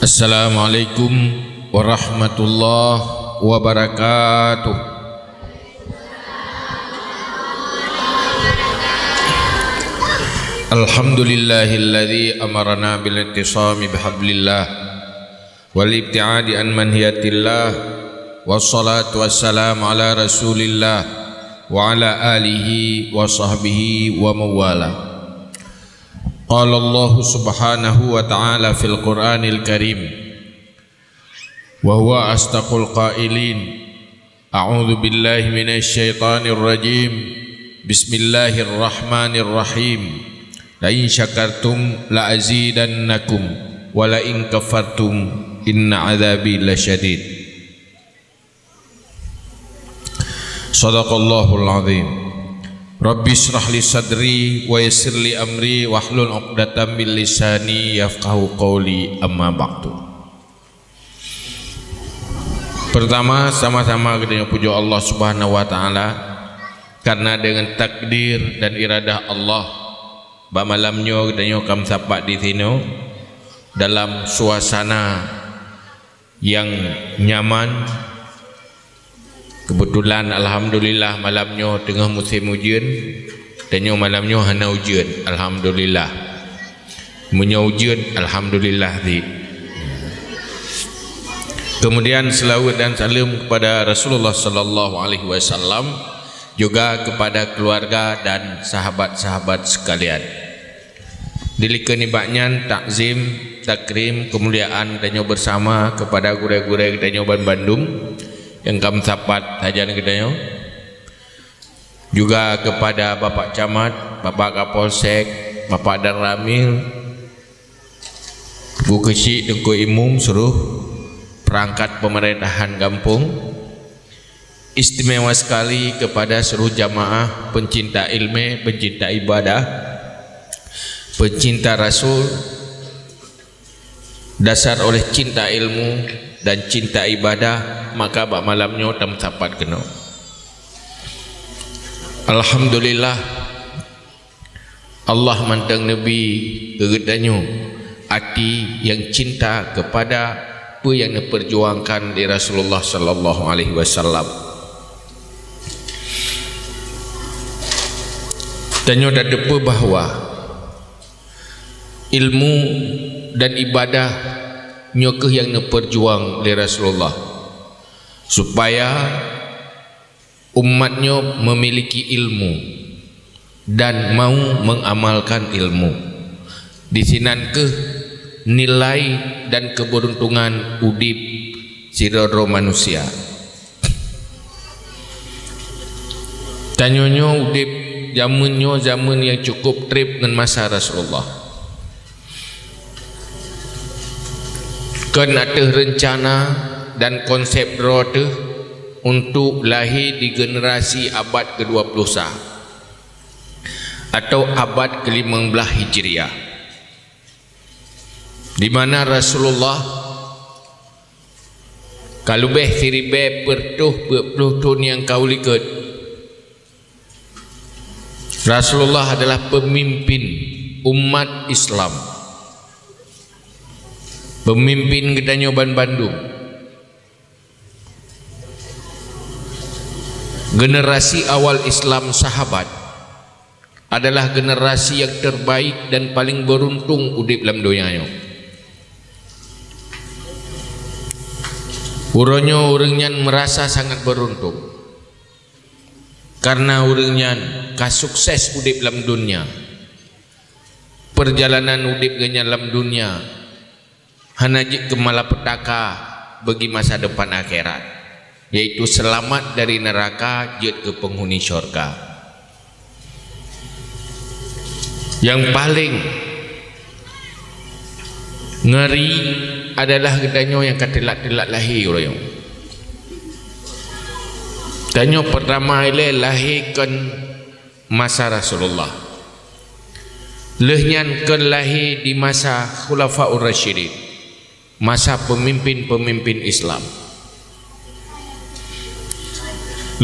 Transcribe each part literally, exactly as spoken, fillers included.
Assalamualaikum warahmatullahi wabarakatuh. Alhamdulillahilladzi amarana bil i'tisami bihablillah wal ibtiadi an manhiyatillah, wassalatu wassalamu ala Rasulillah wa ala alihi wa sahbihi wa mawala. Qala Allahu subhanahu wa ta'ala fil Qur'anil Karim, wa huwa asdaqul qailin. A'udzu billahi minasy syaithanir rajim. Bismillahirrahmanirrahim. La in syakartum la azidannakum wa la in kafartum inna adzabi lasyadid. Sadaqallahul azim. Rabbi israh li sadri wa yassir li amri wahlul 'uqdatam min lisani yafqahu qawli, amma ba'du. Pertama, sama-sama geutanyoe pujoe Allah Subhanahu wa Ta'ala, karena dengan takdir dan iradah Allah, bak malam nyoe geutanyoe ka meusapat di sinoe dalam suasana nyang nyaman. Kebetulan, alhamdulillah, malam nyoe teungoh musém ujeuen. Tanyoe malam nyoe hana ujeuen, alhamdulillah. Meunyoe ujeuen, alhamdulillah cit. Kemudian, selawat dan salam kepada Rasulullah sallallahu alaihi wasallam, juga kepada keluarga dan sahabat-sahabat sekalian. Dilikot nibak nyan, takzim, takrim, kemuliaan tanyoe bersama kepada gurée-gurée tanyoe banmandum nyang ka meusapat sajan geutanyoe, juga kepada Bapak Camat, Bapak Kapolsek, Bapak Danramil, Gukeuchik, Teungku Imum, seluruh perangkat pemerintahan gampông, istimewa sekali kepada seluruh jamaah pencinta ilmu, pencinta ibadah, pencinta Rasul. Dasar oleh cinta ilmu dan cinta ibadah, maka bak malam nyoe tameusapat keunoe. Alhamdulillah, Allah mantong neubri keu geutanyoe até nyang cinta kepada peue nyang neupeurjuangkan lé Rasulullah sallallahu alaihi wasallam. Tanyoe tateupeue bahwa ilmu dan ibadah nyoe kheueh nyang neupeurjuang lé Rasulullah, supaya umat nyoe memiliki ilmu dan mau mengamalkan ilmu. Disinan kheueh nilai dan keberuntungan udeb sidroe-droe manusia. Tanyoe nyoe udeb jameun nyoe jameun nyang cukup treb ngon masa Rasulullah. Kon ateueh reuncana dan konsep droe teuh untuk lahé di generasi abad kedua puluh sa atau abad kelimong blaih Hijriah, di mana Rasulullah ka leubeh siribée peuet reutôh peuet ploh thon nyang ka u likot. Rasulullah adalah pemimpin umat Islam, pemimpin geutanyoe banmandum. Generasi awal Islam, sahabat, adalah generasi nyang terbaik dan paling beruntung udeb lam donya nyoe. Uroe nyoe ureuëng nyan merasa sangat beruntung, karena ureuëng nyan ka sukses udeb lam donya. Perjalanan udeb geuhnyan lam donya hana jeuet keu malapetaka bagi masa depan akhirat, yaitu selamat dari neraka jeuet keu penghuni syurga. Nyang paleng ngeri adalah geutanyoe nyang ka teulat-teulat lahé uroe nyoe. Tanyoe pertama ilée lahé kon masa Rasulullah. Lheueh nyan kon lahé di masa Khulafaur Rasyidin, masa pemimpin-pemimpin Islam.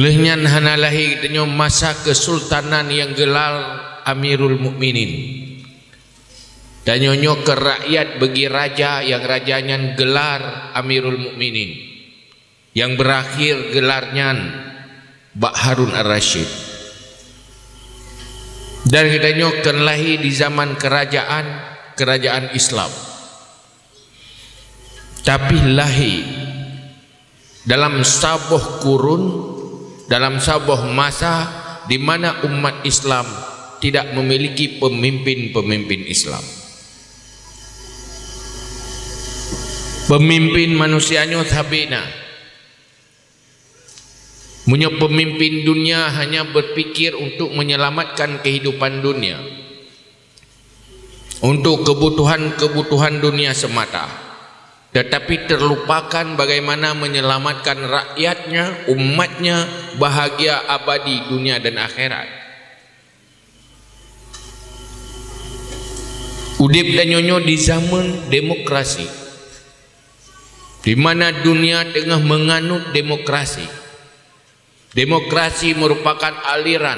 Lheueh nyan hana lahé geutanyoe masa kesultanan nyang geular Amirul Mukminin. Tanyoe nyoe keu rakyat bagi raja nyang raja nyan gelar Amirul Mukminin, nyang beurakhé gelar nyan bak Harun Ar-Rasyid. Dan geutanyoe kon lahé di zaman keurajaan, keurajaan Islam. Tapi lahé dalam saboh kurun, dalam saboh masa di mana umat Islam tidak memiliki pemimpin-pemimpin Islam. Pemimpin manusia nyoe sabe na. Meunyoe pemimpin dunia hanya berpikir untuk menyelamatkan kehidupan dunia, untuk kebutuhan-kebutuhan dunia semata, tetapi terlupakan bagaimana menyelamatkan rakyatnya, umatnya, bahagia abadi dunia dan akhirat. Udeb tanyoe nyoe di zaman demokrasi, di mana dunia teungoh menganut demokrasi. Demokrasi merupakan aliran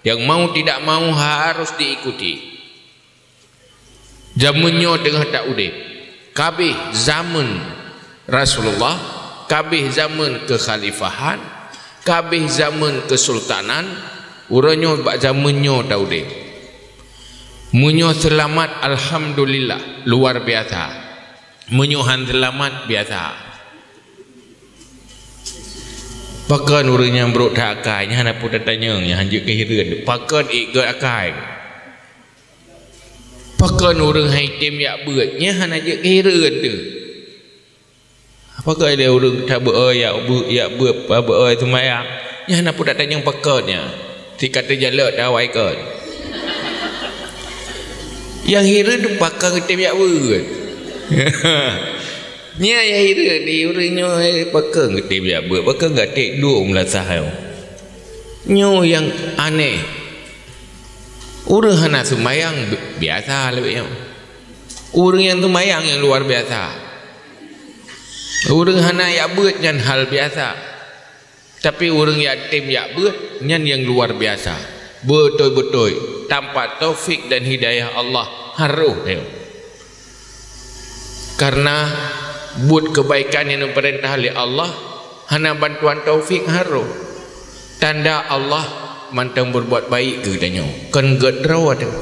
yang mau tidak mau harus diikuti. Zaman nyoe teungoh ta udeb. Ka abéh zaman Rasulullah, ka abéh zaman kekhalifahan, ka abéh zaman kesultanan, uroe nyoe bak zaman nyoe ta udeb. Meunyoe seulamat, alhamdulillah, luar biasa. Meunyoe han seulamat, biasa. Pakon ureuëng nyang brok that akai, nyan hana peue tatanyong, nyan han jeuet keu hireuen. Pakon ék gét akai? Pakon ureuëng hai tem jak beuet, nyan hana jeuet keu hireuen teuh. Pakon lé ureuëng that beuet jak beuet, jak beuet, beuet seumayang, nyan hana peue tatanyong pakon nyan. Sikateung jalok tawai kon. Nyang hireuen pakon geutem jak beuet. Nyan nyang hireuen di ureuëng nyoe, eh, pakon geutem jak beuet, pakon geutem duek meulasah nyoe. Nyoe nyang aneh. Ureuëng hana seumayang bi-, biasa lagée nyoe. Ureuëng nyang seumayang nyang luar biasa. Ureuëng hana jak beuet nyan hal biasa. Tapi ureuëng jak tem jak beuet, nyan nyang luar biasa. Beutôi-beutôi, tanpa taufik dan hidayah Allah, harôh nyoe. Karena buet keubaikan nyang neupeurintah lé Allah, hana bantuan taufik harôh. Tanda Allah mantong berbuat baik keu geutanyoe, kon gét droe teuh.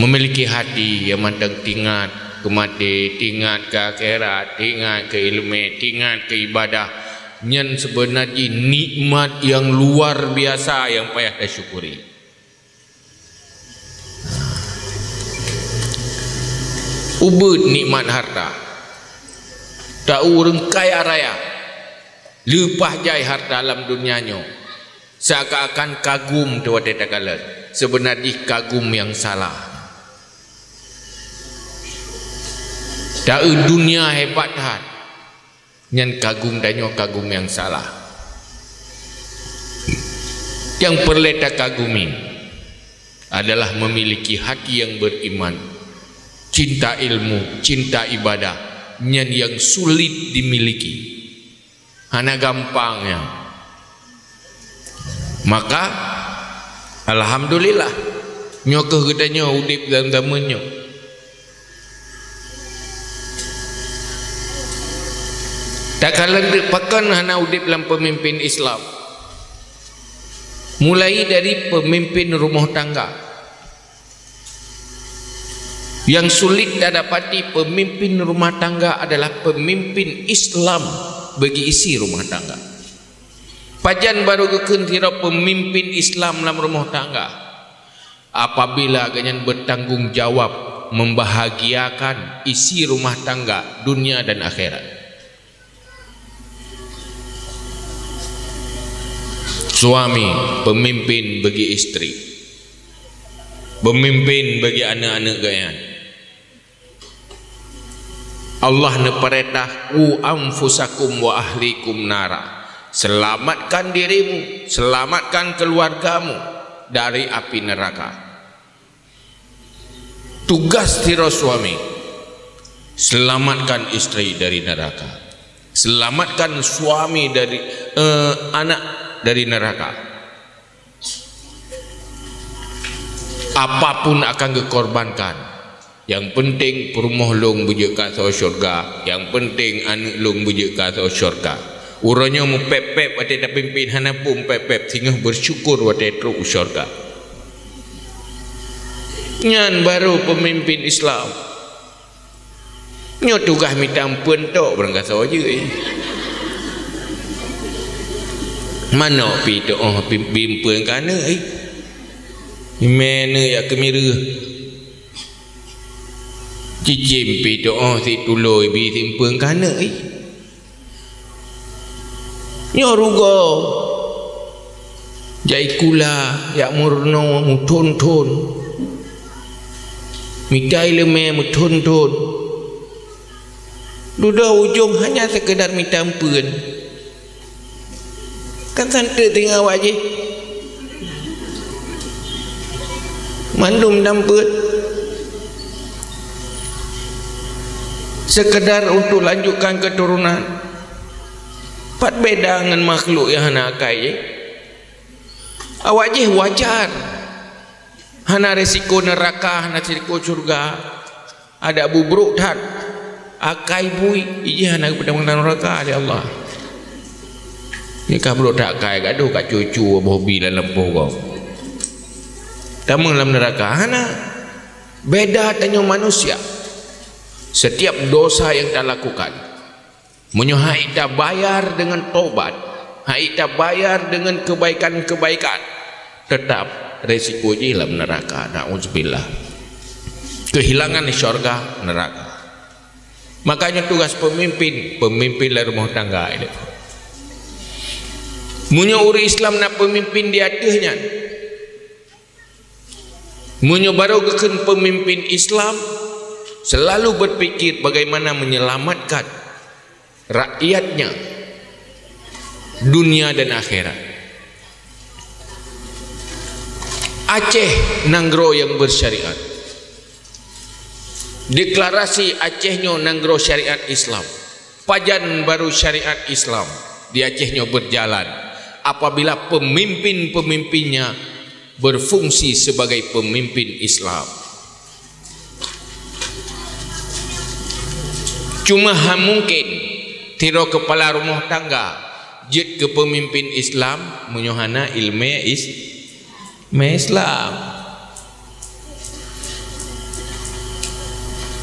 Memiliki hati nyang mantong teuingat keu maté, teuingat keu akhirat, teuingat keu iéleumé, teuingat keu ibadah, nyan seubeuna jih nikmat nyang luar biasa nyang payah tasyukuri. Ubeuet nikmat harta. Ta ureuëng kaya raya, leupah jai harta lam dunia nyoe, seakan-akan kagum teuh watée takalon. Seubeuna jih kagum nyang salah. Ta eu dunia hebat that. Nyan kagum tanyoe kagum nyang salah. Nyang peureulée takagumi adalah memiliki hati nyang beriman, cinta ilmu, cinta ibadah, nyan nyang sulit dimiliki. Hana gampang nyan. Maka, alhamdulillah, nyoe kheueh geutanyoe udeb lam zaman nyoe. Takalon teuk pakon hana udeb lam peumimpén Islam. Mulai dari peumimpén rumoh tangga. Nyang sulit tadapati peumimpén rumah tangga adalah peumimpén Islam bagi isi rumah tangga. Pajan barô geukheun sidroe peumimpén Islam lam rumoh tangga? Apabila geuhnyan bertanggung jawab membahagiakan isi rumah tangga dunia dan akhirat. Suami pemimpin bagi istri, pemimpin bagi aneuk-aneuk geuhnyan. Allah neupeurintah, "Qu anfusakum wa ahlikum nara." Selamatkan dirimu, selamatkan keluargamu dari api neraka. Tugas sidroe suami, selamatkan istri dari neraka. Selamatkan suami dari, eh, anak dari neraka. Apapun akan geukorbankan. Nyang peunteng peurumoh lôn beujeuet keu asoe syeuruga, nyang peunteng aneuk lôn beujeuet keu asoe syeuruga. Uroe nyoe meupéb-péb watée tapimpén, hana peue meupéb-péb, singoh beusyukur watée trok u syeuruga. Nyan barô peumimpén Islam. Nyoe tugaih mita eumpeuen tok barangkasoe jeuet, eh. Manok pih teuôh pi-, bi eumpeuen keu aneuk, eh. Imé aneuk jak keumireuh. Cicém pih teuôh sit tulôi bi sit eumpeuen keu aneuk, eh. Nyoe rugoe. Jak sikula, jak meurunoe meuthon-thon. Mita iéleumé meuthon-thon. Dudoe ujong hanya seukeudar mita eumpeuen. Kan santeuk teungoh awak jih. Mandum dampeuet. Sekedar untuk lanjutkan keturunan. Pat beda ngon makhluk nyang hana akai jih. Awak jih wajar. Hana resiko neuraka, hana resiko syeuruga. Adak bubrok that. Akai bui, ijih hana geupeudong lam neuraka lé Allah. Nyoe ka brok that akai, gadoh ka cucu boh bi lam lampôh gob. Tamong lam neuraka, hana. Beda tanyoe manusia. Setiap dosa yang talakukan, meunyoe hana tabayar deungon tobat, hana tabayar deungon kebaikan-kebaikan, tetap resiko jih lam neuraka. Na'udzubillah. Kehilangan syurga, neuraka. Makanya tugas pemimpin, pemimpin lam rumoh tangga ilée. Meunyoe ureuëng Islam na pemimpin di ateueh nyan, meunyoe barô geukheun pemimpin Islam, selalu berpikir bagaimana menyelamatkan rakyatnya, dunia dan akhirat. Aceh nanggroe nyang bersyariat. Deklarasi Aceh nyoe nanggroe syariat Islam. Pajan baru syariat Islam di Aceh nyoe berjalan apabila pemimpin-pemimpinnya berfungsi sebagai pemimpin Islam. Cuma han mungkin sidroe kepala rumah tangga jeuet keu pemimpin Islam meunyoe hana iéleumé is-, mé Islam.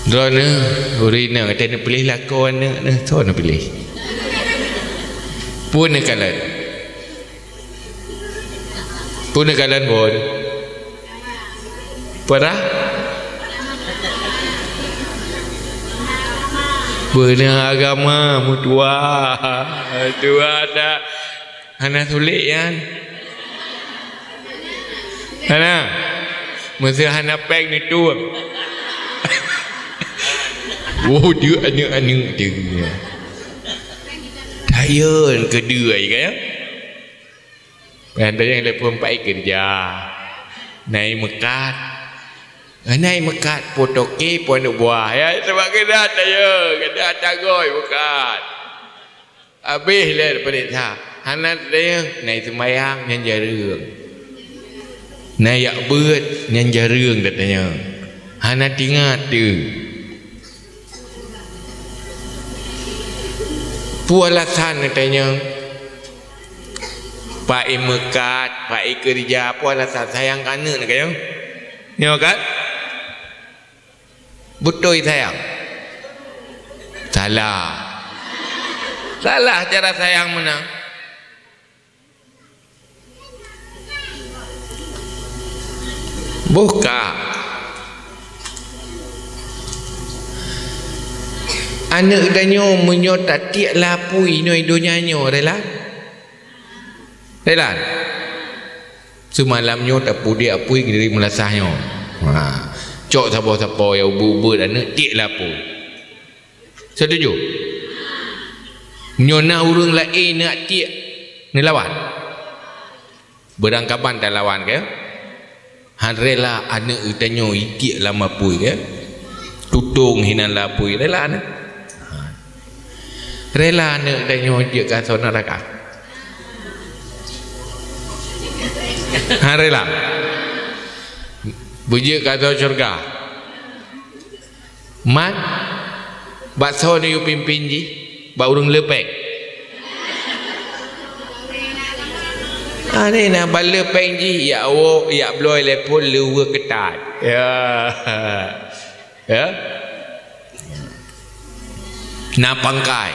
Droeneuh, ureuëng inong, watée neupiléh lakoe aneuëk neuh, soe neupiléh? Peue neukalon? Peue neukalon bunoe? Peurah? Beuna agama, meutuah. Tuah dak. Hana sulet nyan. Hana. Meuseu hana péng neutueng. Woe, deuk aneuëk-aneuëk teuh. Tayön keudeuh ai ka, ya? Nyan tayang telepon pai keureuja. Nai meukat. Nai meukat po toke po aneuk buah. Ya, sabab keunan tayang, keunan tagoi meukat. Abéh lé peuriksa. Hana tayang, nai seumayang nyan jareueng. Nai jak beuet nyan jareueng tayang. Hana tingat teuh. Peue alasan neutanyong? Pai meukat, pai keureuja, peue alasan? Sayang keu aneuk neutanyong. Nyoe kan? Beutôi sayang? Salah. Salah cara sayang meunan. Boh ka. Aneuk tanyoe meunyoe tatiek lé apui inoe donya nyoe rela? Rela? Seumalam nyoe tapudiek apui geuri meulasah nyoe. Ha. Cok saboh sapo nyang ubit-ubit aneuk tiek lé apui. Setuju? Nyoe na ureuëng laén neuk tiek neulawan. Beurangkaban talawan keu? Han rela aneuk geutanyoe itiek lam apui keu? Tutong hinan lam apui rela na. Rela aneuk geutanyoe jeuet keu asoe neuraka? Han rela. Beujeuet ka tho syeuruga. Man, bak soe neuyue pimpin jih? Bak ureuëng le péng. Aneh na, bak le péng jih, jak woe, jak bloe lé phon, le ueh keutat. Ya. Ya. Na pangkai.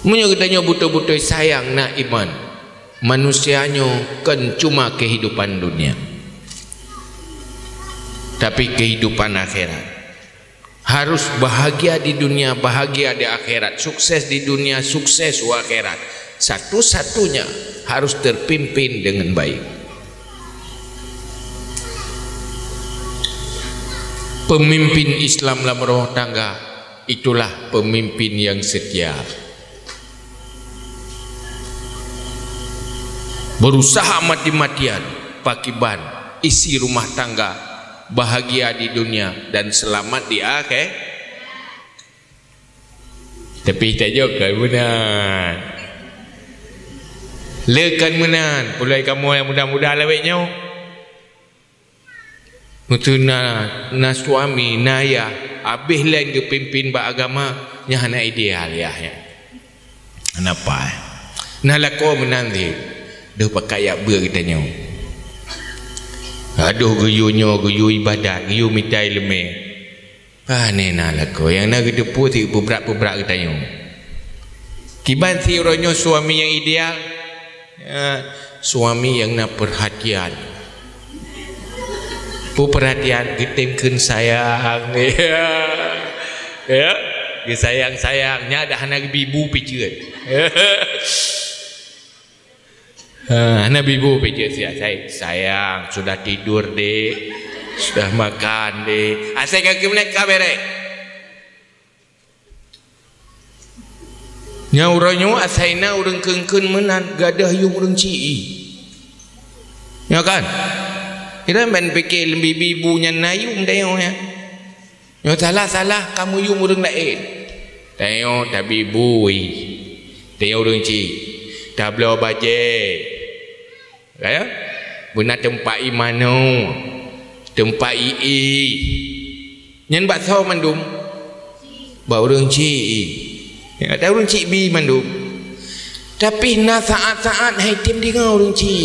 Meunyoe geutanyoe beutôi-beutôi sayang na iman, manusia nyoe kon cuma kehidupan dunia, tapi kehidupan akhirat. Harus bahagia di dunia, bahagia di akhirat. Sukses di dunia, sukses u akhirat. Satu-satunya harus terpimpin dengan baik. Pemimpin Islam lam rumah tangga, itulah pemimpin yang setia. Berusaha mati-matian, pakiban isi rumah tangga, bahagia di dunia dan selamat di akhir. Tapi tajok kan meunan. Le kan meunan, pulai kamoe nyang muda-muda lawét nyoe. Meuteuntang na suami, na yah, habéh lén geupimpin bak agama, nyan hana ideal yah nyan. Hana paih. Na lakoe meunan cit, deuh pakat jak beuet geutanyoe. Adoh geuyue nyoe, geuyue ibadat, geuyue mita iéleumé. Pane na lakoe nyang na geuteupeue cit peubrat-peubrat geutanyoe. Kiban si uroe nyoe suami nyang ideal? Ya, suami nyang na peurhatian. Peue peurhatian? Geutem kheun sayang. Ya. Ya. Geusayang-sayang. Nyan dah hana geubi bu piceuen. Ha, hana bi bu piceuen siat. Say-, sayang, sudah tidur, Dek? Sudah makan, Dek? Asai kaki meunan ka bereh. Nyang uroe nyoe asai na ureuëng kheun-kheun meunan, gadôh yuem ureuëng ci-i. Nyo kan? Iran ban pike leubi bi bu nyan na yuem tanyoe nyan. Nyoe salah-salah kameuyuem ureuëng laén. Tanyoe tabi bui. Tanyoe ureuëng ci. Tabloe bajée. Ya? Beuna teumpat ié manoe. Teumpat ié. Nyan bak soe mandum? Bak ureuëng ci. Ya, ta ureuëng ci bi mandum. Tapi na saát-saát hai tem deungoe ureuëng ci.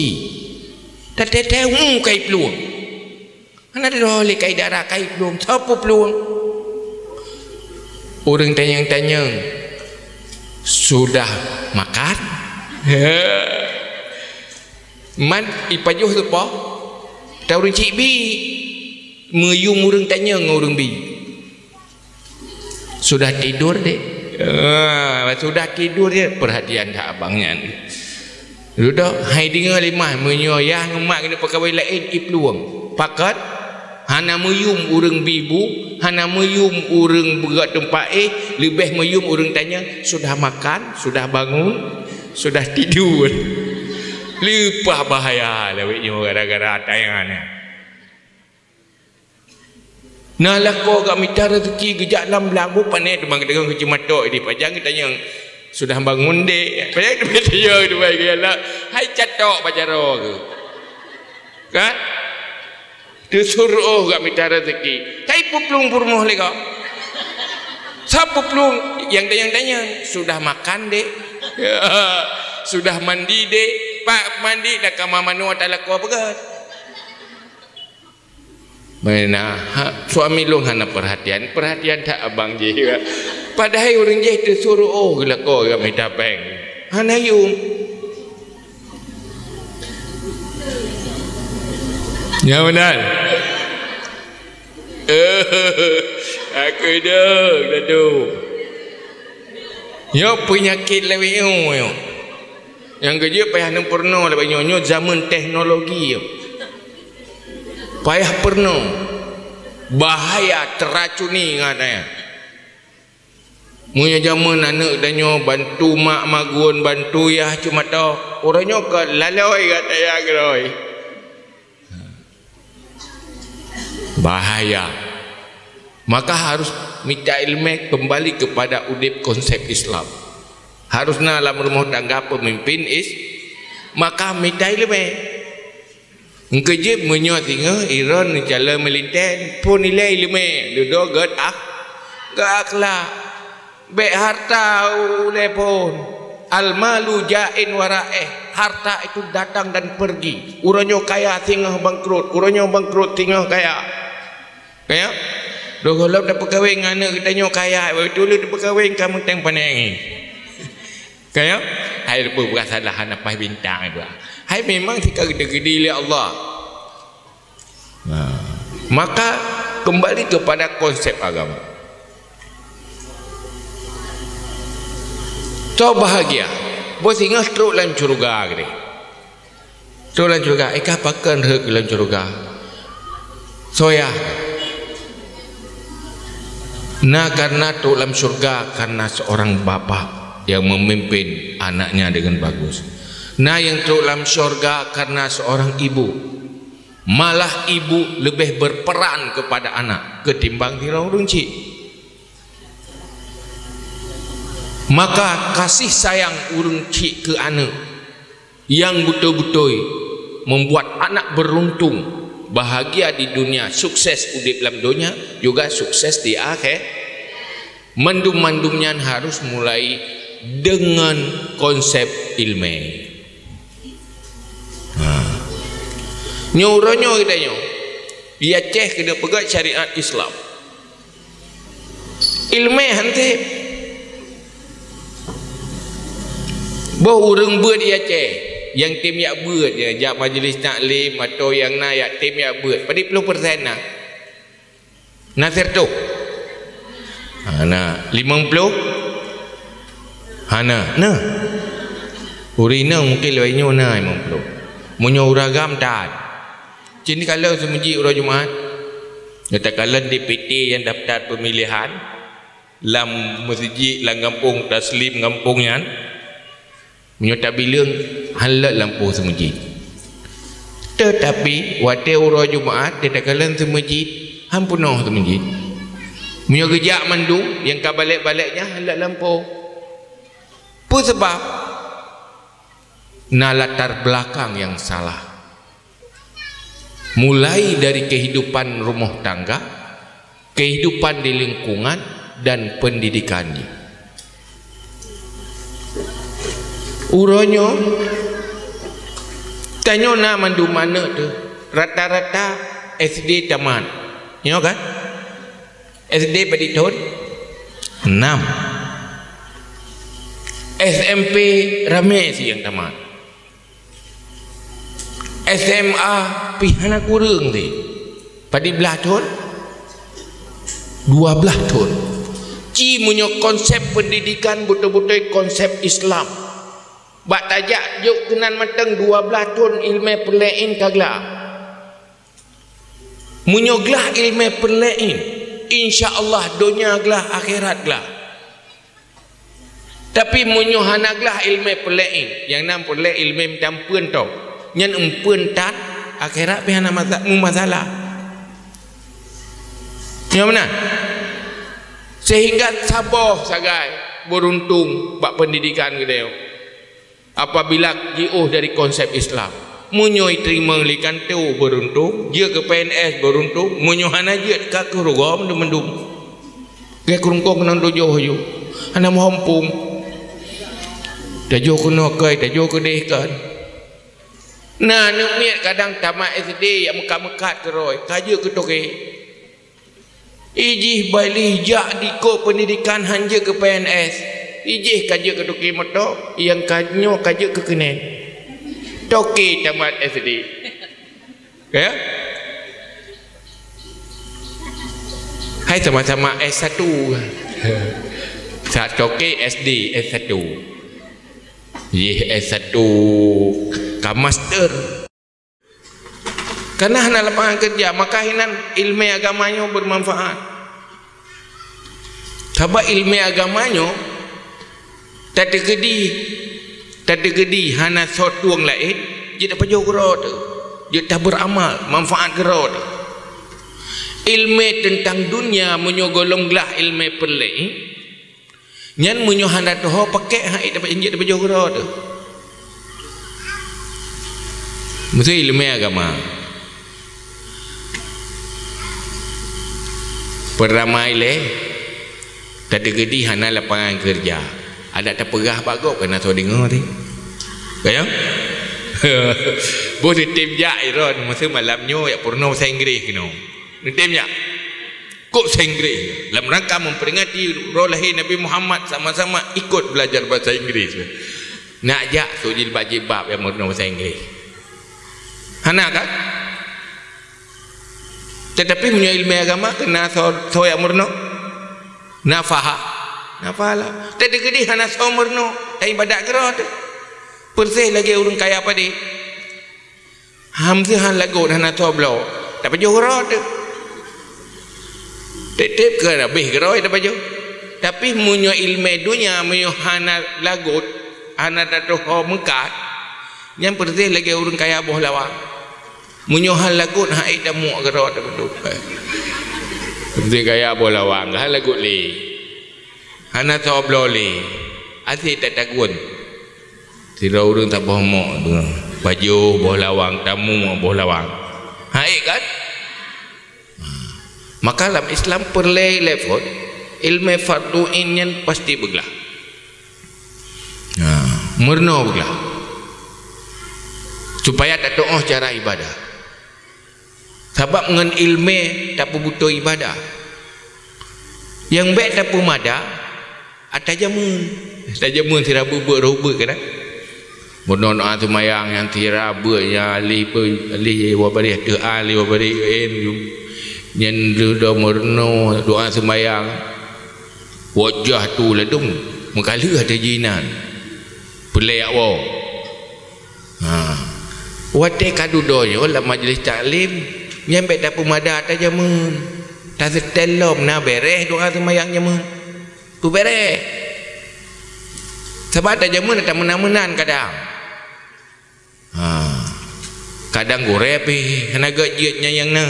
Tateuteue kai plueng. Hana droe lé kai dara kai plueng, soe peuplueng? Ureuëng tanyong-tanyong, sudah makan? Man ipajoh teupo? Ta ureuëng cik bi, meuyuem ureuëng tanyong ngon ureuëng bi. Sudah tidur, Dek? Ah, sudah tidur je, perhatian that abang nyan. Dudoe, hai deungoe lé mah, meunyoe yah ngon mak keuneuk peukawén laén, iplueng. Pakon? Hana meuyuem ureuëng bi bu, hana meuyuem ureuëng beugot teumpat éh, leubeh meuyuem ureuëng tanyong, sudah makan, sudah bangun, sudah tidur. Leupah bahaya lawét nyoe gara-gara tanyong nyan. Na lakoe gak mita rezeki geujak lam blang bu pané teuma geudeungoe keuceumatok di pajang geutanyong, "Sudah bangun, Dek?" Pajang teuma tanyong di bai geuya lah, hai catok pajaroe keu. Kan? Teusuroh gak mita rezeki. Kai peuplueng peurumoh lé kok. Sa peuplueng nyang tanyong-tanyong, "Sudah makan, Dek?" "Sudah mandi, Dek?" Pak mandi dah kama manoe talakoe peugah. Meunan, ha, suami lôn hana perhatian, perhatian that abang jih. Padahai ureuëng jih teusuroh geulakoe geuh mita péng. Hana yuem. Ya benar. Aku dong, dong. Nyoe peunyakét lawét nyoe. Nyang keujeuet payah neupeurunoe lé nyoe, nyoe zaman teknologi. Payah peurunoe. Bahaya, teuracuni ngon ata nyan. Meunyoe jameun aneuëk tanyoe bantu mak magun, bantu yah ceumatok, uroe nyoe ka laloi gata ya keurôi. Bahaya. Maka harus mita iéleumé keumbali keupada udeb konsep Islam. Harus na lam rumoh tangga peumimpin is-, maka mita iéleumé. Engkeujeuet meunyoe singoh iron neucalon meulintèe, phon ilèe ileumèe, dudoe gèt akh-, gèt akhlak. Bèk hareuta ulèe phon. Al-malu ja'in wa ra'ih. Harta itu datang dan pergi. Uroe nyoe kaya singoh bangkrut, uroe nyoe bangkrut singoh kaya. Kaya? Dua gohlom tapeukawen ngon aneuk geutanyoe kaya, beutôi lé tapeukawen ka meuteng pané angén. Kaya? Hai leupah beurasai lah hana paih bintang dua. Hai memang sika geude-geude lé Allah. Nah, maka kembali kepada konsep agama. Soe bahagia? Boh singoh trok lam syeuruga keudéh. Trok lam syeuruga, eh, ka pakon rhot lam syeuruga? Soe ya? Na karena trok lam syeuruga karena seorang bapak yang memimpin anaknya dengan bagus. Na yang trok lam syeuruga karena seorang ibu. Malah ibu lebih berperan kepada anak ketimbang sidroe ureueng chik. Maka kasih sayang ureueng chik keu aneuk yang beutôi-beutôi membuat anak beruntung, bahagia di dunia, sukses udép lam donya, juga sukses di akhé-, mandum-mandum nyan harus mulai dengan konsep ilmèe. Ha. Nyoe uroe nyoe geutanyoe, di Aceh keuneuk peugöt syariat Islam. Ilmèe han sép. Boh ureueng beuet di Aceh nyang tem jak beuet, jak majlis taklim atau nyang na jak tem jak beuet, padum ploh persen na? Na siratoh? Hana. Limong ploh? Hana. Na. Ureueng inong mungken lagèe nyoe na limong ploh. Meunyoe ureueng agam that. Cit neukalon seumeujid uroe Jumat. Neukalon di P T nyang daftar pemilihan lam meuseujid lam gampông Taslim gampông nyan. Meunyoe tabileueng, han lheueh lampôh seumeujid. Teutapi watèe uroe Jumat, teukalon seumeujid, han peunoh seumeujid. Meunyoe geujak mandum, nyang ka balek-balek nyan han lheueh lampôh. Peue sabab? Na latar belakang nyang salah. Mulai dari kehidupan rumah tangga, kehidupan di lingkungan, dan pendidikan jih. Uroe nyoe, tanyoe na mandum aneuk teuh, rata-rata S D tamat. Nyoe kan? S D padum thôn? Enam. S M P ramé si nyang tamat. S M A pih hana kureueng teuh. Padum blaih thôn? Dua blaih thôn. Ci meunyoe konsep pendidikan beutôi-beutôi konsep Islam. Bak tajak jok keunan mantong dua blaih thôn ilmèe peureulèe ka glah. Meunyoe glah ilmèe peureulèe, insya Allah donya glah, akhirat glah. Tapi meunyoe hana glah ilmèe peureulèe, nyang na peureulèe ilmèe meutampeuen tôh, nyan eumpeuen tan akhirat pih hana masa-, meumasalah. Nyoe meunan. Sehingga saboh sagai beuruntung bak pendidikan geutanyoe. Apabila jiôh dari konsep Islam, meunyoe jiteurimong lé kantô beuruntung, jeuet keu P N S beuruntung, meunyoe hana jeuet ka keuh rugoe mandum-mandum. Gèt keurungkông keunong tujoh aju, hana meuhom phôn. Tajoh keunoe kèe, tajoh keudéh kan. Na aneuk miet kadang tamat S D jak meukat-meukat keudroe, ka jeuet keu toke. Ijih bailih jak dikô pendidikan han jeuet keu P N S. Ijih ka jeuet keu toke moto, nyang ka nyoe ka jeuet keu keunen. Toke tamat S D. Ya? Hai sama-sama S satu. Sa toke S D S satu. Jih S satu ka master. Kana hana lapangan keureuja, maka hinan ilmèe agama nyoe beumanfaat. Sabab ilmèe agama nyoe tateukeudi, tateukeudi hana soe tueng laén, jeuet tapajoh keudroe teuh, jeuet tabeuramal, manfaat keudroe teuh. Ilmèe teuntang dunia meunyoe gohlom glah ilmèe peureulèe, nyan meunyoe hana teuho pakèk, hai, dapat injek tapajoh keudroe teuh. Meusti ilmèe agama. Peuramai lé, tateukeudi hana lapangan keureuja. Adak tapeugah bak gob keunan soe deungoe teuh. Ka nyo? Boh neutem jak i droen, masa malam nyoe jak peurunoe bahasa Inggréh keunoe. Neutem jak. Kok bahasa Inggréh? Lam rangka memperingati uroe lahé Nabi Muhammad, sama-sama ikut belajar bahasa Inggréh. Nak jak sok jilbab-jilbab jak meurunoe bahasa Inggréh. Hana kan? Tetapi meunyoe ileumèe agama keunan soe, soe jak meurunoe? Na faha. Na fahala. Teukeudi hana soe meurunoe, ibadat keudroe teuh. Persis lagèe ureueng kaya padé. Hamzeuh han lagot hana soe bloe, tapajoh keudroe teuh. Tiep-tiep keu habéh keudroe tapajoh. Tapi meunyoe ileumèe donya, meunyoe hana lagot, hana tatuho meukat, nyan persis lagèe ureueng kaya boh lawang. Meunyoe han lagot, han ék tamuek keudroe teuh beutôi. Ureueng kaya boh lawang, han lagot lé. Hana soe bloe lé. Até tatagun. Sidroe ureueng saboh mok tu. Pajoh boh lawang, tamuek boh lawang. Han ék kan? Maka lam Islam peureulèe ilèe phôn, ileumèe fardhu ain nyan pasti beuglah. Ha, meurunoe beuglah. Supaya tatuoh cara ibadah. Sabab ngon ileumèe tapeubeutôi ibadah. Nyang bèk tapeumada, ata jameun. Ata jameun sira beuet-beuet roh beuet keunan. Meurunoe doa seumayang nyang sira beuet nyang alih pe-, alih wabarih teuh alih wabarih en. Nyan dudoe meurunoe doa seumayang. Wajah tu ladum meukaleuh ata jinan. Peuleueh woe. Ha. Watèe ka dudoe nyoe lam majlis taklim, nyan bèk tapeumada ata jameun. Taseutèe lom na bèrèh doa seumayang jameun. Peubèrèh. Sabab ata jameun ata meunan-meunan kadang. Ha. Kadang gurèe pih hana gèt jeuet nyan nyang na.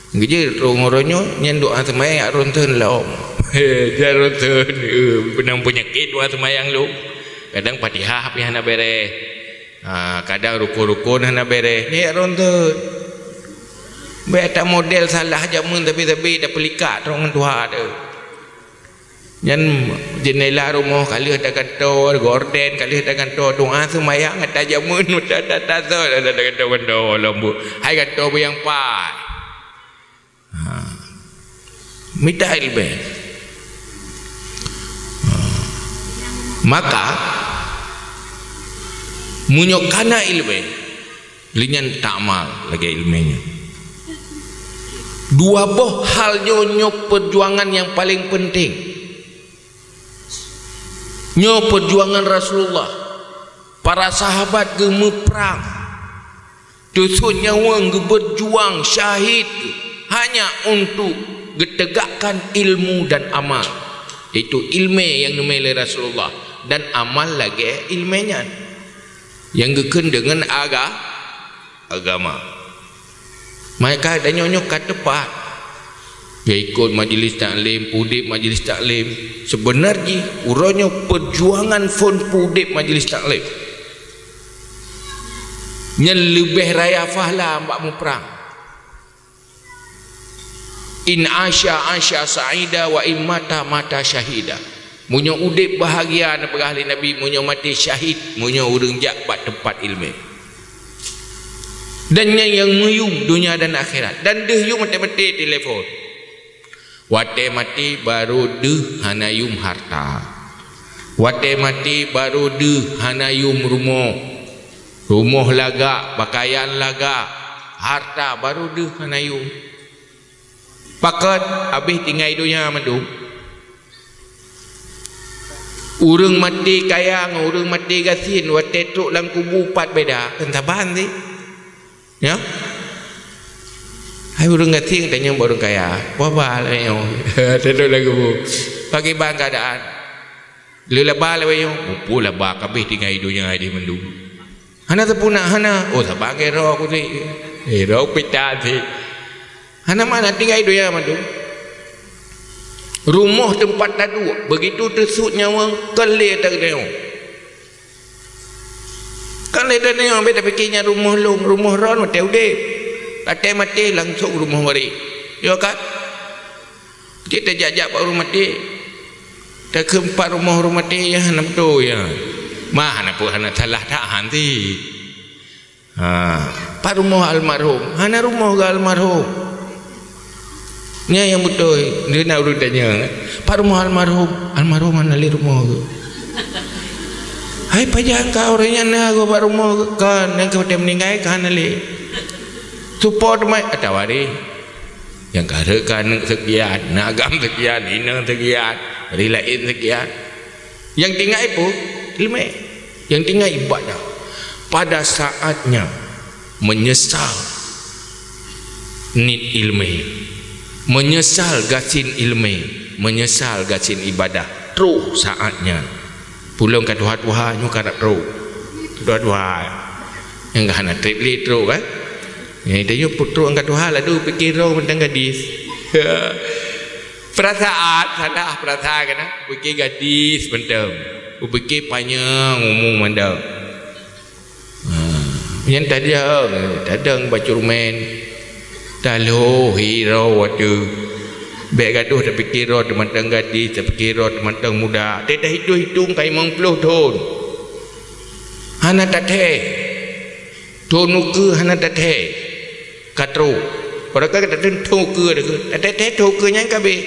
Geujeuet rhung uroe nyoe nyan doa seumayang jak ronsen lom. Jak ronsen, eh, beunang peunyakét doa seumayang lom. Kadang Fatihah pih hana bèrèh. Ha, kadang rukon-rukon hana bèrèh. Nyan jak ronsen. Bèk ata model salah jameun sabe-sabe tapeulikat rhung ngon tuha teuh. Nyan jeunela rumoh ka lheueh tagantoe, gorden ka lheueh tagantoe, doa seumayang ata jameun, ata, ata, ata, ata, ata gantoe-gantoe lom bu. Hai gantoe bu nyang paih. Ha. Mita ileumèe. Ha. Maka, meunyoe kana ileumèe, lé nyan ta'mal lagèe ileumèe nyan. Dua boh hal nyoe, nyoe peujuangan nyang paleng peunteng. Nyoe peujuangan Rasulullah. Para sahabat geumeuprang. Teusut nyawöng geubeujuang syahid hanya untuk geutegakkan ilmu dan amal. Yaitu ileumèe nyang neumè lé Rasulullah dan amal lagèe ileumèe nyan. Nyang geukheun deungon aga-, agama. Maka tanyoe nyoe ka teupat. Geuikot majlis taklim, peudép majlis taklim. Seubeuna jih, uroe nyoe peujuangan phôn peudép majlis taklim. Nyan leubeh raya fahla bak muprang. In asya, asya sa'ida, wa in mata, mata syahida. Meunyoe udép bahagia, neupeugah lé Nabi, meunyoe maté syahid, meunyoe ureuëng jak bak teumpat iéleumé. Dan nyan nyang meuyum donya dan akhirat. Dan deuh yum maté-maté telepon. Watée maté barô deuh hana yum harta. Watée maté barô deuh hana yum rumoh. Rumoh lagak, pakaian lagak, harta barô deuh hana yum. Pakon habéh tinggai donya mandum. Ureuëng maté kaya ngon ureuëng maté gasien watée trok lam kubu pat beda, kan saban sih. Ya? Hai ureuëng gasien tanyong bak ureuëng kaya, "Peue haba lagée nyoe?" Tadok lam kubu. Pakriban keuadaan? Le laba lagée nyoe? Mupu laba kabéh tinggai donya deh mandum. Hana teupuna, hana. Oh, saban keu roh aku sih. Eh, roh pita sih. Hana mana tinggai donya mandum. Rumoh teumpat taduek, begitu teusut nyawöng, kon lé tadeungoe. Kon lé tadeungoe, bék tapiké nyan rumoh lôn, rumoh droen watée udeb. Watée maté langsong rumoh marit. Yo kan? Cit tajak-jak bak ureuëng maté. Takheun pat rumoh ureuëng maté, ya, hana beutôi, ya. Mah, hana peue, hana salah that, han cit. Ha, pat rumoh almarhum? Hana rumoh geuh almarhum. Nyan nyang beutôi, di na ureuëng tanya, "Pat rumoh almarhum?" "Almarhum hana lé rumoh geuh." "Hai, pajan ka ureuëng nyan na geuh bak rumoh geuh?" "Kon, nyang ka watée meuninggai ka hana lé. Supo teuma atawa waréh. Nyang ka rhot ka aneuk seukian, na agam seukian, inong seukian, ri laén seukian." Nyang tinggai peue? Iéleumé. Nyang tinggai ibadah. Pada saatnya menyesal niet iéleumé, menyesal gasien iéleumé, menyesal gasien ibadah. Troh saatnya. Ulôn ka tuha-tuha nyoe ka rab troh. Tuha-tuha. Nyang ka hana treb lé troh, kan? Nyang tanyoe peutroh nyang ka tuha laju pike droe mantong gadis. Peurasaan, salah peurasaan keunan. Pike gadis mantong. Pike panyang umu mantong. Ha, nyan tadong, tadong bacut rumen. Taloh hi droe watée. Bék gadoh tapike droe teumantong gadis, tapike droe teumantong muda. Teuh tahitung-hitung ka limong ploh thon. Hana tathée. Thon ukeue hana tathée. Ka troh. Padahai ka tathon thon ukeue, tathée-thée thon ukeue nyan ka abéh.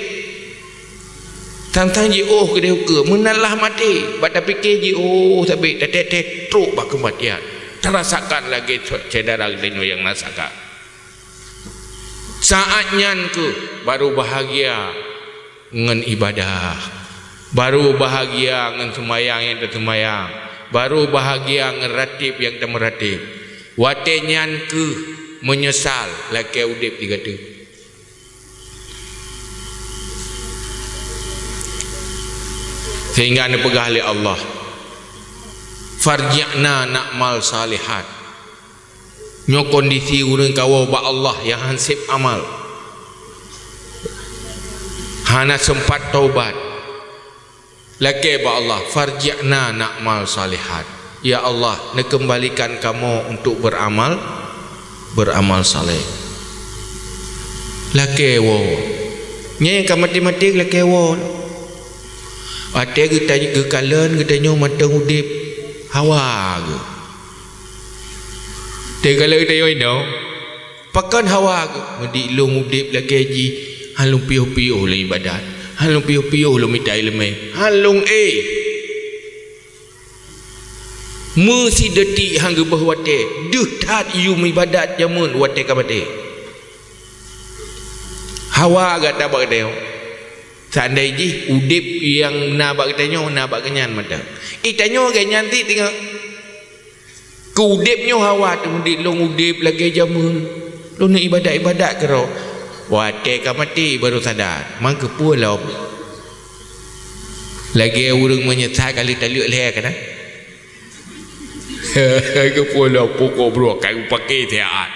Sang-sang jiôh keudeh ukeue, meunan lah maté, bak tapike jiôh sabé, tathée-thée trok bak keumatian. Tarasakan lagée syedara geutanyoe nyang rasakan. Saát nyan kheueh baru bahagia ngon ibadah, baru bahagia ngon seumayang nyang taseumayang, baru bahagia ngon rateb nyang tameuratéb. Watée nyan kheueh meunyeusal lakée udeb di gata. Sehingga neupeugah lé Allah, "Farji'na na'mal salihat." Nyoe kondisi ureuëng kawoe bak Allah nyang han seb amal, hana seumpat taubat. Lakée bak Allah, "Farji'na na'mal salihat." Ya Allah, neukeumbalikan kamoe untuk beramal, beramal saleh. Lakée woe. Nyang ka maté-maté lakée woe. Watée geuta-, geukalon geutanyoe mantong udeb, hawa geuh. Teuka lé geutanyoe inoe. Pakon hawa geuh? Meunyoe lôn udeb lagée jih, han lôn piôh-piôh lôn ibadat, han lôn piôh-piôh lôn mita iéleumé, han lôn éh. Meusideuti han geubeuh watée, deuh that yum ibadat jameun watée ka maté. Hawa gata bak geutanyoe. Seandai jih udeb nyang na bak geutanyoe na bak geuhnyan mantong. Geutanyoe geuhnyan cit teungoh. Keu udeb nyoe hawa teumeudik lôn udeb lagée jameun. Lôn ibadat-ibadat keudroe. Watée ka maté baru sadar, man keupeue lom. Lagée ureuëng meunyeusai ka lheueh taleuek lhée keunan. Keupeue lom pokok brok ka geupaké siat.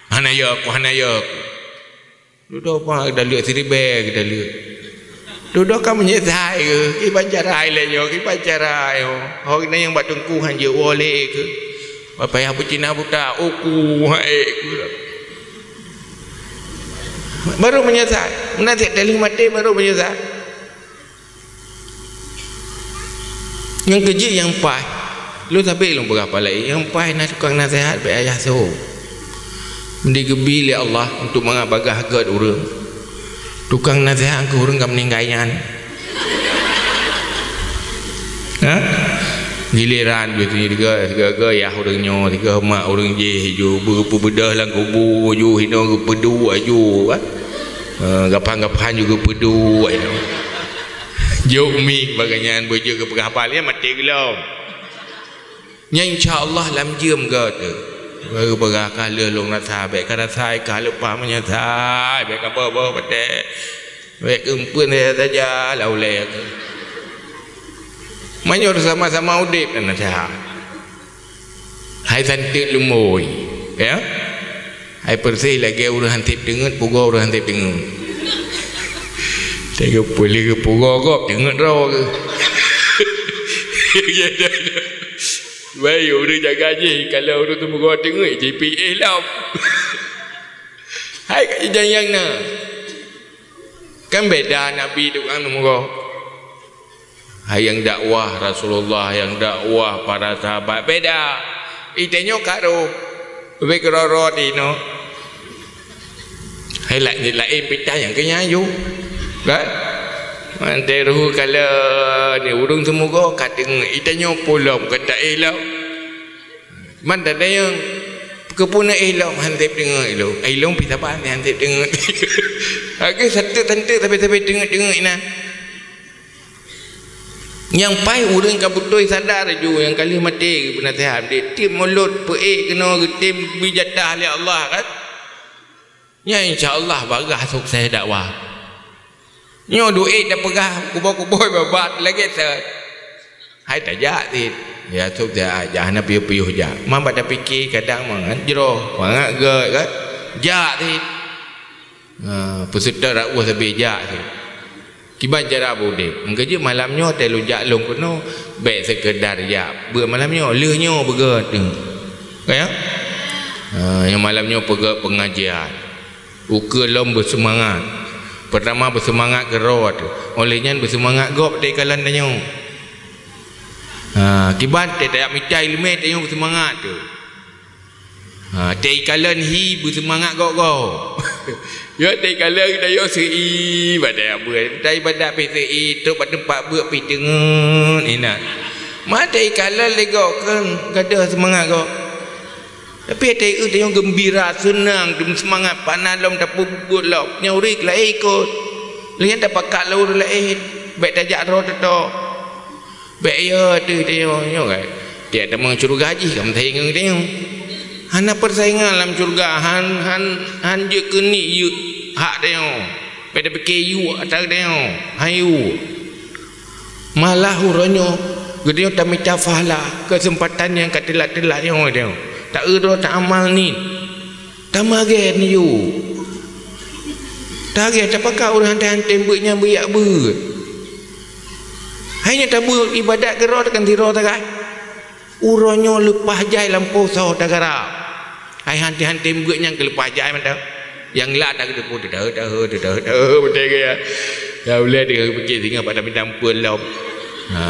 Hana yö ku, hana yö ku. Dudoe pat geutaleuek siribée geutaleuek. Dudoe ka meunyeusai keuh, kiban cara ilée nyoe, kiban cara nyoe. Ho na nyang bak teungku han jeuet woe lé keuh. Bak payah beucina buta, uku hai keuh. Baru meunyeusai. Meunan cit taleuek maté baru meunyeusai. Nyang keujeuet nyang paih, lôn sabe lôn peugah palai, nyang paih na tukang naseuhat bék ayah soe. Meunyoe geubi lé Allah untuk mangat bagaih gét ureuëng, tukang naseuhat keu ureuëng ka meuninggai nyan. Ha? Gileran jih tiga, tiga, tiga yah ureuëng nyoe, tiga mak ureuëng jih ju beupeubeudôh lam kubu ju hino geupeuduek ju, ha? Ha, gapan-gapan ju geupeuduek ju. Jok mi bagaih nyan beujeuet geupeugah haba lé maté geulom. Nyan insya Allah lam jeuem gata. Baru peugah ka lheueh lôn rasa, bék ka rasa ka leupah meunyeusai, bék ka boh-boh patéh. Bék keupeuen saja lau lé. Meunyoe sama-sama udeb dan naseuhat. Hai santeuk lumboi, ya. Hai peureséh lagée ureuëng han seb teungeut, pugoe ureuëng han seb teungeut. Teuka peuleueh geupugoe gob teungeut droe keuh. Baik ureuëng jaga jih kalau ureuëng teupugoe teungeut jih pi éh lom. Hai ka jijang nyang na. Kan beda Nabi tukang neumeugoe. Hai nyang dakwah Rasulullah, nyang dakwah para sahabat, beda. Itanyoe ka roh, leubeh keudroe-droe tinoe. Hai la-, laén pita nyang keu nyan ju. Kan? Mantong roh kala ni ureuëng seumeugoe ka teungeut, itanyoe pulang ka taéh lom. Man tadayang, keupeue na éh lom han sép teungeut ilong. Éh lom pih saban han sép teungeut. Lagée satu-satu sabe-sabe teungeut-teungeut na. Nyang paih ureuëng ka beutôi sadar ju nyang ka lheueh maté geupeunaseuhat dek tieb mulot peuék keunoe geutem bri jatah lé Allah kan. Nyan insya Allah bagah sukses dakwah. Nyoe duek tapeugah kuboh-kuboh babat lagée set. Hai tajak cit. Ya sukses jak hana piôh-piôh jak. Man bak tapike kadang mangat jroh, mangat gét kan. Jak cit. Ha, peuseutôt rak ueh sabe jak cit. Kiban cara beudeb. Meukeujeuet malam nyoe teuh lôn jak lôn keunoe, bék seukeudar jak beuet malam nyoe, lheueh nyoe beugét. Ka ya? Ha, nyang malam nyoe peugét pengajian. Ukeue lom beuseumangat. Peurtama beuseumangat keudroe teuh. Óh lheueh nyan beuseumangat gob teuh ikalon tanyoe. Ha, kiban teuh tajak mita iéleumé tanyoe beuseumangat teuh. Ha, teuh ikalon hi beuseumangat gob-gob. Ya teuh ikalon tanyoe seu-i bak tajak beuet. Teuh ibadat pih seu-i, trok bak teumpat beuet pih teungeut inan. Ma teuh ikalon lé gob keu gadôh seumangat gob. Tapi até eu tanyoe geumbira, seunang, teuma seumangat, pana lom tapeubuet lom. Nyang ureuëng laén ikot. Lheueh nyan tapakat lom ureuëng laén. Bék tajak droe teutôk. Bék ya teuh tanyoe nyoe kan. Tiep tamong syeuruga jih ka meusaingan tanyoe. Hana peusaingan lam syeuruga, han han han jeuet keuneuk yue hak tanyoe. Bék tapike yue atra tanyoe. Han yue. Malah uroe nyoe geutanyoe tamita pahala keuseumpatan nyang ka teulat-teulat nyoe geutanyoe. Ta-eu droe ta-amal niet. Tamagét neuyue. Tagét tapakat ureuëng hantém-hantém beuet nyang beuyak beuet. Hai nyoe tabeuet ibadat keudroe teuk kan sidroe tagai. Uroe nyoe leupah jai lampôh soe tagarap. Hai hantém-hantém beuet nyang keuleupah jai mantong. Nyang lat tageuteupeue teudahe-dahe teudahe-dahe beutôi gaya. Ya ulée teuh pike singoh bak tamita ampeuen lom. Ha,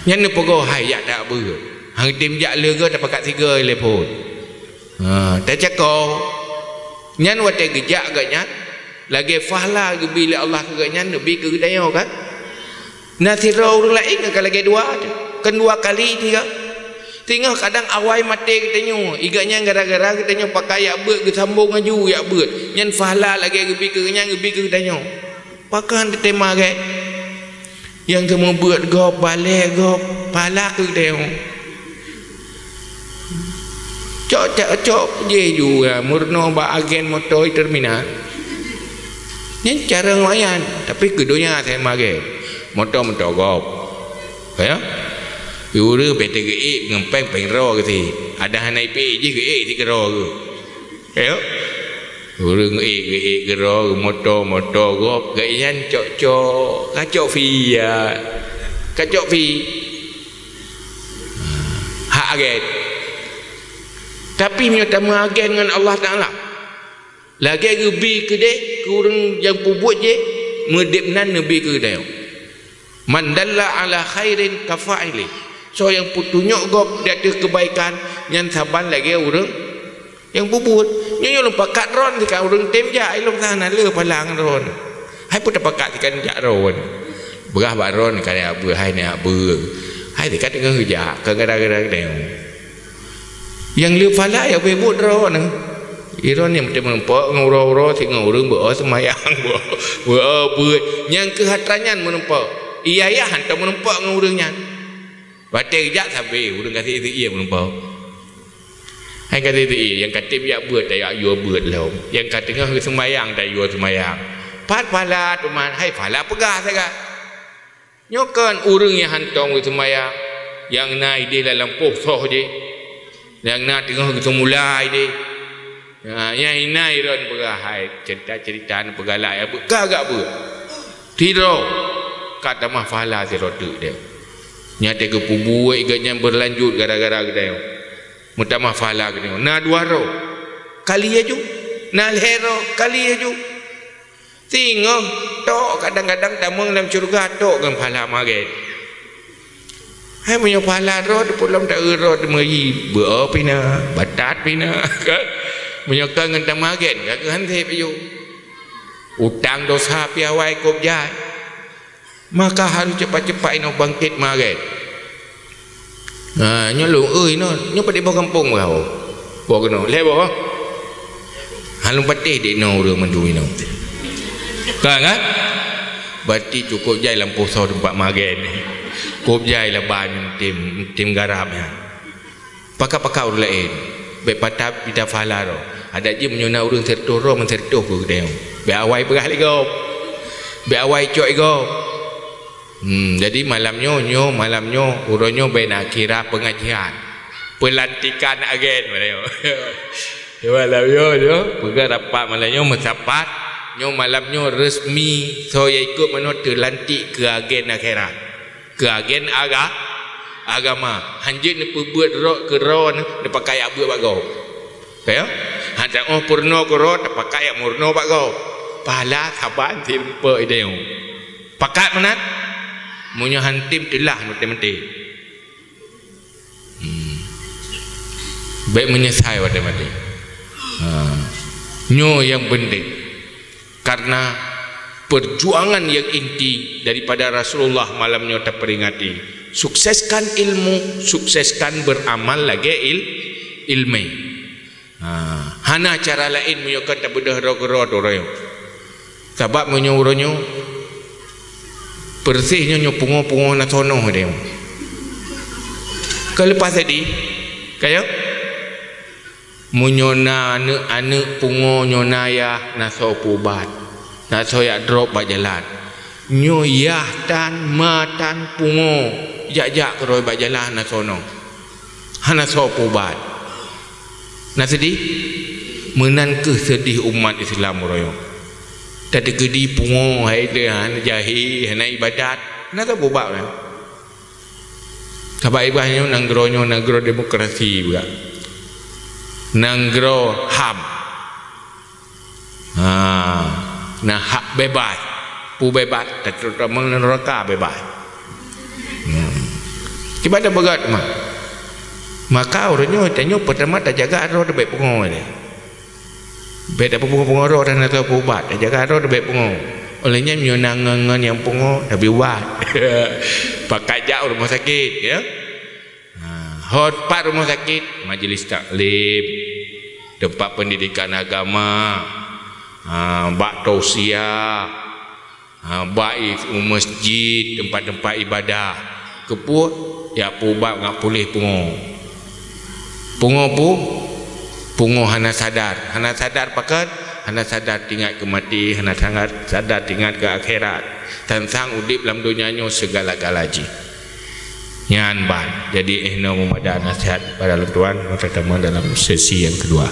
nyan neupeugoe hai jak dak beuet. Hang tem jak leuga tapakat sigoe lé phon. Ha, tacako. Nyan watée geujak geuh nyan, lagée pahala geubi lé Allah keu geuh nyan neubi keu geutanyoe kan? Na sidroe ureuëng laén ka lagée dua teuh, kan dua kali tiga. Singoh kadang awai maté geutanyoe, i geuh nyan gara-gara geutanyoe pakai jak beuet geusambong laju jak beuet. Nyan pahala lagée geubi keu geuh nyan geubi keu geutanyoe. Pakon teuteuma gét? Nyang keumeubeuet gob, balée gob, pahala keu geutanyoe. Cok, cok, cok jih ju ya, meurunoe bak agen moto di terminal. Nyan cara lumayan, tapi keu donya saya mageh. Moto-moto gob. Ya? Ureuëng pih teugeuék ngon péng-péng droe geusi. Ada hana ipék jih geuék sikeudroe geuh. Ya? Ureuëng ék, ék keudroe, moto, moto gob, geuh nyan cok-cok, kacok fi ya. Kacok fi. Hak agen. Tapi meunyoe tameuagen ngon Allah Taala, lagée geubi keudeh keu ureuëng nyang peubuet jih, meudeb nan neubi keu geutanyoe. Man dalla ala khairin kafa'ilih. Soe nyang peutunyok gob di ateueh keubaikan, nyan saban lagée ureuëng nyang peubuet. Nyoe, nyoe lôn pakat droen sika ureuëng tem jak, ilôn sana le palang droen. Hai peue tapakat sika jak droen. Beurah bak droen ka jak beuet, hai neujak beuet. Hai sika teungoh jak, ka gara-gara geutanyoe. Nyang le pahala ya beuet droe nyoe. Droe nyang meuteumeurumpok ngon uroe-uroe singoh ureuëng beuet seumayang, beuet, beuet, beuet. Nyang keu hatra nyan meurumpok. Iya-iya hantom meurumpok ngon ureuëng nyan. Watée geujak sabe ureuëng ka sie-sie meurumpok. Hai ka sie-sie, nyang ka tem jak beuet tajak yue beuet lom. Nyang ka teungoh geuseumayang tajak yue seumayang. Pat pahala teuma, hai pahala peugah sagai. Nyoe kon ureuëng nyang hantom geuseumayang, nyang na ideh lam lampôh soh jih, nyang na teungoh geuseumula ideh. Ha, nyang inan droen peugah hai, cerita-cerita neupeugah lagée beuet, ka gak beuet. Sidroe ka tamah pahala sidroe teuk deh. Nyang teugeupubuet geuh nyan beurlanjut gara-gara geutanyoe. Meutamah pahala geutanyoe. Na dua droe, kali laju. Na lhée droe, kali laju. Singoh tok ka Kadang-kadang tamong lam syeuruga tok ngon pahala magen. Hai meunyoe pahala droe, di pulam ta-eu droe, teumeuyi beu-o pih na, batat pih na, kan? Meunyoe ka ngon tamagen, ka keuhan sép aju. Utang dosa pih awai kôb jai. Maka harus cepat-cepat inoe bangkit magen. Ha, nyoe lôn, oi, inoe, nyoe padum boh gampông beuh? Boh keunoe, lhèe boh? Hana lôn patéh dek inoe ureueng mandum inoe. Kan, kan? Berarti cukôp jai lam poso teumpat magen. Kôb jai laban tem, tem garam nyan. Pakat-pakat ureueng laén. Bèk patat pih tapahala droe. Adak jih meunyoe na ureueng sireutôh droe, meusireutôh keu geutanyoe. Bèk awai peugah lé gob. Bèk awai cok lé gob. Hmm, jadi malam nyoe, nyoe, malam nyoe, uroe nyoe bèk na kira pengajian. Pelantikan agen malam nyoe. Malam nyoe, nyoe, peugah rapat malam nyoe, meusapat. Nyoe malam nyoe resmi, soe nyang ikot meunoe teulantik keu agen akhirat. Keu agen aga-, agama. Hanjeuet neupeubeuet rot keu droe neupakat jak beuet bak gob. Ka ya? Hana teu'oh peurunoe keu droe, tapakat jak meurunoe bak gob. Pahala saban sireumpeuk idéh. Pakat meunan? Meunyoe han tem, teulah maté-maté. Hmm. Bèk meunyeusai watèe maté. Ha. Nyoe nyang penting. Karena perjuangan yang inti daripada Rasulullah malam nyoe taperingati. Sukseskan ilmu, sukseskan beramal lagèe il-, ilmèe. Ha, hana cara laén meunyoe kon tabeudôh droe keudroe uroe nyoe. Sabab meunyoe uroe nyoe, peureuseh nyoe, nyoe pungo-pungo na sonoh deh. Ka leupah sedih, ka ya? Meunyoe na aneuk-aneuk pungo nyoe na yah, na soe peuubat, na soe jak drop bak jalan. Nyoe yah tan, ma tan, pungo, jak-jak keudroe bak jalan na sonoh. Hana soe peuubat. Na sedih? Meunan kheueh sedih umat Islam uroe nyoe. Tateukeudi pungo, hai lé, hana jahé, hana ibadat, hana soe peuubat ureueng. Sabab ibarat nyoe nanggroe nyoe nanggroe demokrasi juga. Nanggroe HAM. Ha, na hak bebas. Peue bebas, terutama neuraka bebas. Hmm. Kiban tapeugah teuma. Maka uroe nyoe, tanyoe peutama tajaga droe bèk pungo nyan. Bèk tapungo-pungo droe dan atau peuubat. Tajaga droe bèk pungo. Oleh nyan, meunyoe na ngon-ngon nyang pungo, tabi ubat. Pakat jak u rumoh sakét, ya. Ha, hot pat rumoh sakét, majlis taklim, teumpat pendidikan agama, ha, bak tausiah, ha, bak i-, u masjid, teumpat-teumpat ibadah. Keupeue? Jak peuubat ngat puléh pungo. Pungo peue? Pungo hana sadar. Hana sadar pakon? Hana sadar teuingat keu maté, hana sadar, sadar teuingat keu akhirat. Teuntang udép lam donya nyoe sigala-gala jih. Nyan ban. Jadi, eh, nyoe meumada nasihat pada lôn tuan, maka tamong dalam sesi yang kedua.